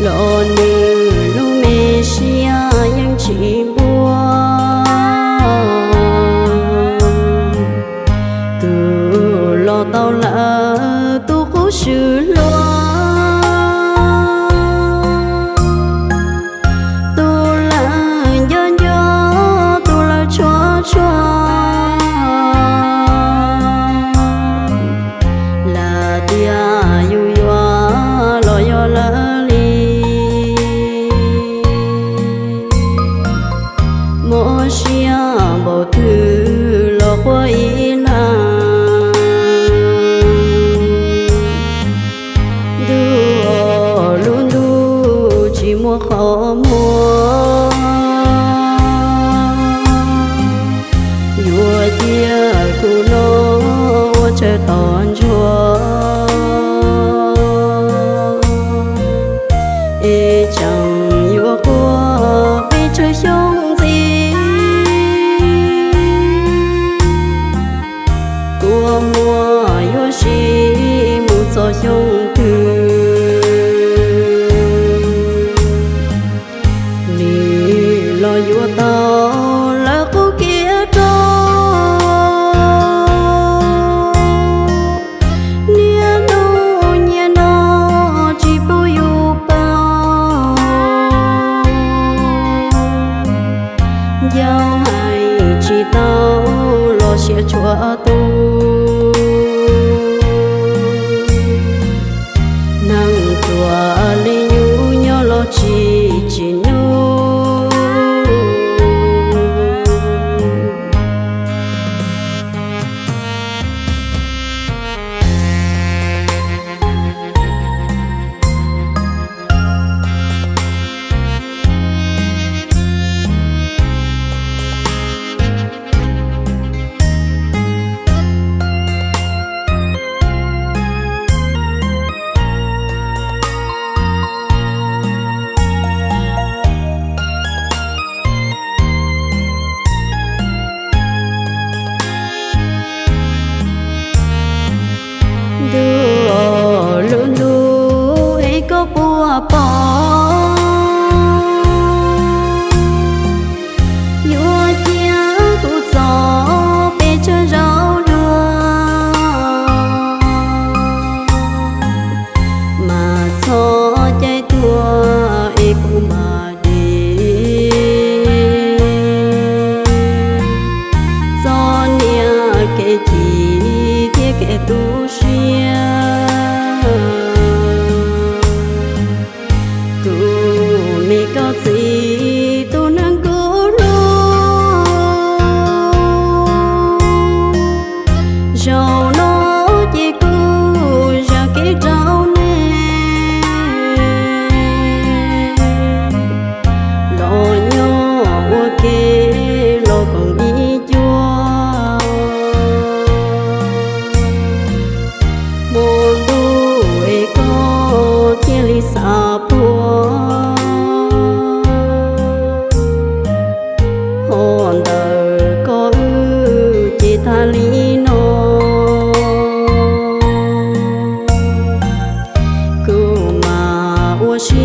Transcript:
Los nws lub me siab yeej tsis npuab. Kws los tau lawm tus qub swm hluas, tus lawv nco nco, tus lawv tshua tshua. Lam tias yus yuav los yog lawv li. Mob siab npaum twg los quaj ib leeg. Ntuj, lub ntuj tsis muaj qhov muag. Yuav cia kuv noj ua tsawg tos ntsuag. Es tseem yuav quaj pes tsawg xyoo ntxiv. Kua muag yuav siv mus txog xyoo twg. Nws los yuav tau lawv qub kev rau. Niaj hnub nyias noj tsis pub yus paub. Ncauj hais tsis tau los siab tshua tu. Neeg ruam li yus nyob los tsis tsim nyog. Ntuj, lub ntuj es koj puas pom? Yuav cia kuv txom pes tsawg zaus dua, mas txhob caij tuag es kuv mam dim. Txoj niag kev chim thiab kev tu siab, tus me koj txiv tus neeg kuv hlub. Zaum no ces kuv zam kev rau nej, los nyob ua ke los koom ib cuab. Hmo ntuj es koj thiaj li xav puag, hos ntawm koj wb ces tag li no. Kuv mam ua si